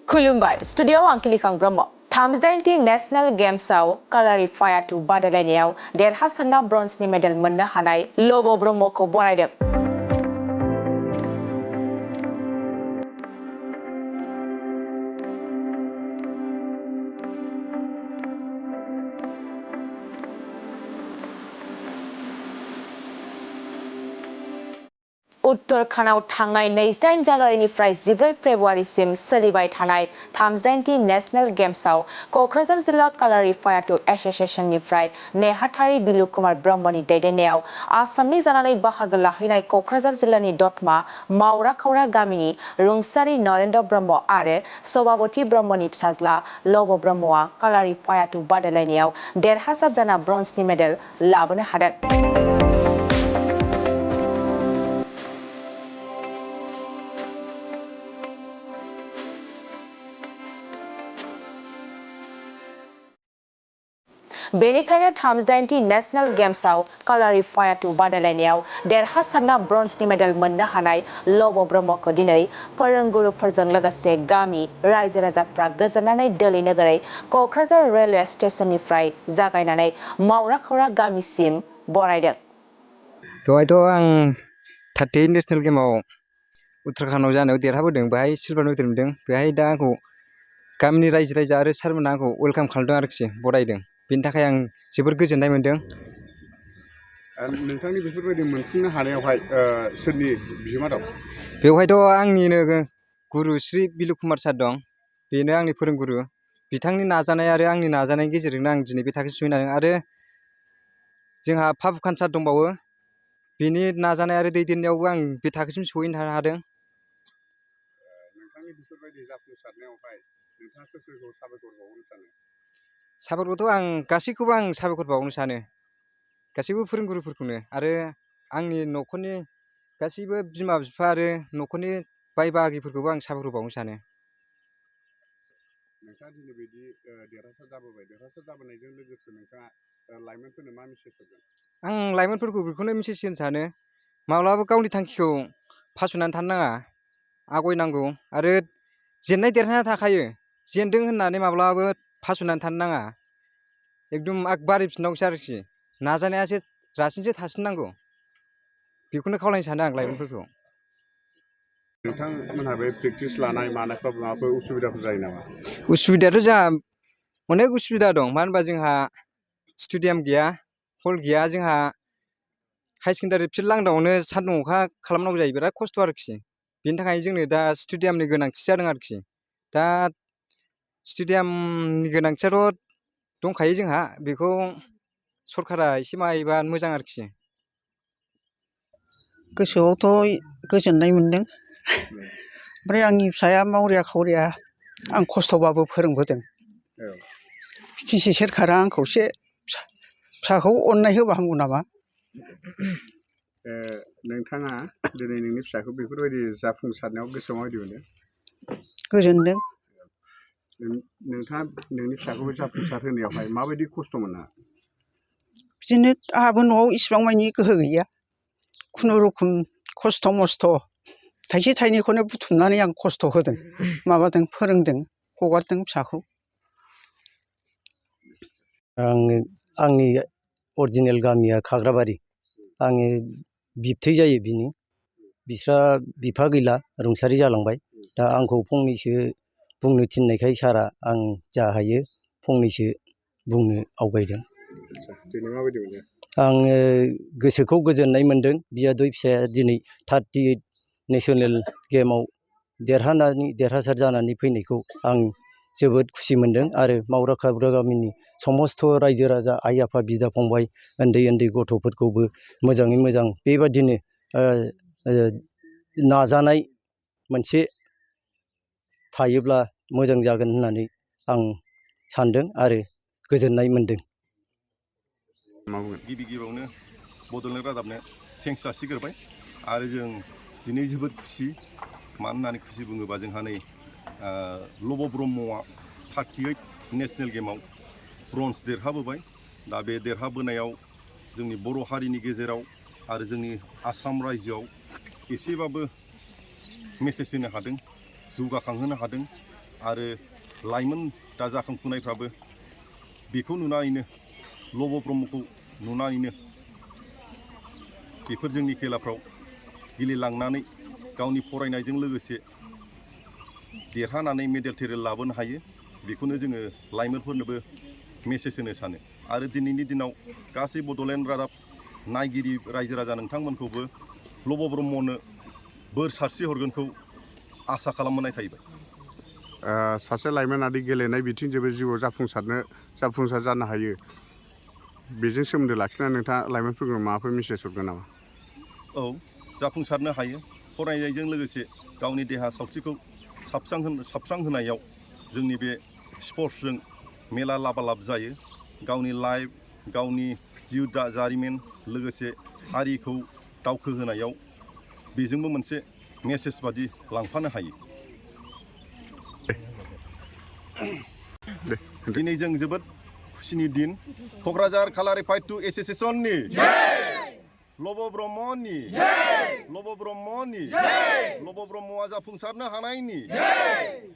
खुलुमबाय स्टुडिय'आव आं किलिखां ब्रह्म थामजिदाइनथि नेशनेल गेम्सआव कालारिपायाट्टु बादायलायनायाव देरहासारना ब्रन्जनि मेडेल मोननो हानाय लब ब्रह्मखौ बरायदों। उत्तराखंडआव थांनाय 28 जानुवारिनिफ्राय 14 फेब्रुवारिसिम सोलिबाय थानाय थामजिदाइनथि नेशनेल गेम्सआव क'क्राझार जिल्ला कालारिपायाट्टु एस'सिएशननिफ्राय नेहाथारि बिलु कुमार ब्रह्मनि दैदेननायाव आसामनि जानानै बाहागो लाहैनाय क'क्राझार जिल्लानि दतमा मावराखावरा गामिनि रुंसारि नरेन्द्र ब्रह्म आरो सभाबती ब्रह्मनि फिसाज्ला लब ब्रह्मआ कालारिपायाट्टु बादायलायनायाव देरहासार जाना ब्रन्जनि मेडेल लाबोनो हादों। बेनिखायनो थामजिदाइनथि नेशनेल गेम्सआव कालारिपायाट्टु बादायलायनायाव देरहासारना ब्रन्जनि मेडेल मोननो हानाय लब ब्रह्मखौ दिनै फोरोंगुरुफोरजों लोगोसे गामि रायजो राजाफ्रा गोजोननानै दोलै नोगोरै क'क्राझार रेलवे स्टेशननिफ्राय जागायनानै मावराखावरा गामिसिम बरायदों। दहायथ' आं 38 नेशनेल गेमाव उत्तराखंडआव जानायाव देरहाबोदों, बेहाय सिलभार मेडेल मोनदों। बेहाय दा आंखौ गामिनि रायजो राजा आरो सारमोनहा आंखौ वेलकाम खालामदों आरोखि, बरायदों। बेनि थाखाय आं जोबोर गोजोननाय मोन्दों। नोंथांनि बेफोरबायदि मोनफुंनो हानायावहाय सोरनि बिहोमा दं? बेवहायथ' आंनिनो गुरु श्री बिलु कुमार सार दं, बेनो आंनि फोरोंगुरु। बिथांनि नाजानाय आरो आंनि नाजानायनि गेजेरजोंनो आं दिनै बे थाखोसिम सहैनो हादों। आरो जोंहा फाफुखान सार दंबावो, बिनि नाजानाय आरो दैदेननायावबो आं बे थाखोसिम सहैनो हादों। नोंथांनि बेफोरबायदि जाफुंसारनायावहाय नोंथाङा सोरखौ साबायखर बावनो सानो? साबायखरखौथ' आं गासैखौबो साबायखर बावनो सानो, गासैबो फोरोंगुरुफोरखौनो आरो आंनि न'खरनि गासैबो बिमा बिफा आरो न'खरनि बाय बाहागिफोरखौबो आं साबायखर बावनो सानो। नोंथाङा दिनै बिदि देरहासार जाबोनायजों लोगोसे नोंथाङा लाइमोनफोरनो मा मेसेज होगोन? आं लाइमोनफोरखौ बेखौनो मेसेज होनो सानो, माब्लाबा गावनि थांखिखौ फासयनानै थानो नाङा, आवगायनांगौ। आरो जेननाय देरहानाया थाखायो, जेनदों होननानै माब्लाबाबो फासयनानै थानो नाङा, एकदम बारायफिननांगौसो आरोखि, नाजानायासो रासिनसो थासिननांगौ। बेखौनो खावलायनो सानो आं लाइमोनफोरखौ। नोंथांमोनहा बे प्रेक्टिस लानाय मानायफ्राव माबाफोर उसुबिदाफोर जायो नामा? उसुबिदायाथ' जोंहा अनेक उसुबिदा दं, मानो होनबा जोंहा स्टेडियाम गैया, हल गैया। जोंहा हाई सेकेन्डारि फिल्ड लांदांआवनो सान्दुं अखा खालामनांगौ जायो, बिराद खस्थ' आरोखि। बेनि थाखाय जोंनो दा स्टेडियामनि गोनांथि जादों आरोखि। दा स्टेडियामनि गोनांथियाथ' दंखायो जोंहा, बेखौ सरकारा एसे माबायोबा मोजां आरोखि। गोसोआवथ' गोजोननाय मोन्दों, ओमफ्राय आंनि फिसाया मावरिया खावरिया आं खस्थ'बाबो फोरोंबोदों। बिटिसि सोरखारा आंखौ एसे फिसाखौ अननाय होबा हामगौ नामा? नोंथाङा दिनै नोंनि फिसाखौ बेफोरबायदि जाफुंसारनायाव गोसोआव माबायदि मोनदों? गोजोनदों। नोंथाङा नोंनि फिसाखौ जाफुंसार होनायावहाय माबायदि खस्थ' मोना? बिदिनो आंहाबो न'आव इसिबां मानि गोहो गैया, खुनुरुखुम खस्थ' मस्थ' थाइसे थाइनैखौनो बुथुमनानै आं खस्थ' होदों, माबादों, फोरोंदों, हगारदों फिसाखौ। आंनि अरिजिनेल गामिया खाग्राबारि, आङो बिबथै जायो बिनि। बिस्रा बिफा गैला, रुंसारि जालांबाय। दा आंखौ फंनैसो बुंनो थिननायखाय सारा आं जा हायो फंनैसो बुंनो आवगायदों। आङो गोसोखौ गोजोननाय मोन्दों, बियादै फिसाया दिनै 38 नेसनेल गेमाव देरहासार जानानै फैनायखौ आं जोबोद खुसि मोन्दों। आरो मावराखावरा गामिनि समस्त रायजो राजा, आइ आफा, बिदा फंबाय, उन्दै उन्दै गथ'फोरखौबो मोजाङै मोजां बेबादिनो नाजानाय मोनसे थायोब्ला मोजां जागोन होननानै आं सानदों आरो गोजोननाय मोन्दों। गिबि गिबियावनो बड'लेण्ड रादाबनो थेंक्स जासिग्रोबाय। आरो जों दिनै जोबोद खुसि, मानो होननानै खुसि बुङोबा जोंहा नै लब ब्रह्मआ 38 नेसनेल गेमाव ब्रन्ज देरहाबोबाय। दा बे देरहाबोनायाव जोंनि बर' हारिनि गेजेराव आरो जोंनि आसाम रायजोआव एसेबाबो मेसेज होनो हादों, जौगाखांहोनो हादों। आरो लाइमोन दा जाखांफुनायफ्राबो बेखौ नुनानैनो लब' ब्रह्मखौ नुनानैनो बेफोर जोंनि खेलाफ्राव गेलेलांनानै गावनि फरायनायजों लोगोसे देरहानानै मेडेल टेडेल लाबोनो हायो बेखौनो जोङो लाइमोनफोरनोबो मेसेज होनो सानो आरो दिनैनि दिनाव गासै बड'लेण्ड रादाब नायगिरि रायजो राजा नोंथांमोनखौबो लब' ब्रह्मनो बोर सारस्रि हरगोनखौ आसा खालामनाय थाहैबाय। सासे लाइमोनादि गेलेनाय बिथिंजोंबो जिउआव जाफुंसार जानो हायो बेजों सोमोन्दो लाखिनानै नोंथाङा लाइमोनफोरखौ माबाफोर मेसेज हरगोन नामा? औ जाफुंसारनो हायो फरायनायजों लोगोसे गावनि देहा सावस्रिखौ साबस्रां होनायाव जोंनि बे स्पर्ट्सजों मेला लाबालाब जायो गावनि लाइफ गावनि जिउ जारिमिन लोगोसे हारिखौ दावखोहोनायाव बेजोंबो मोनसे मेसेज बादि लांफानो हायो। दिनै जों जोबोद खुसिनि दिन क'क्राझार कालारिपायट्टु एस'सियेसननि लब' ब्रह्मआ जाफुंसारनो हानायनि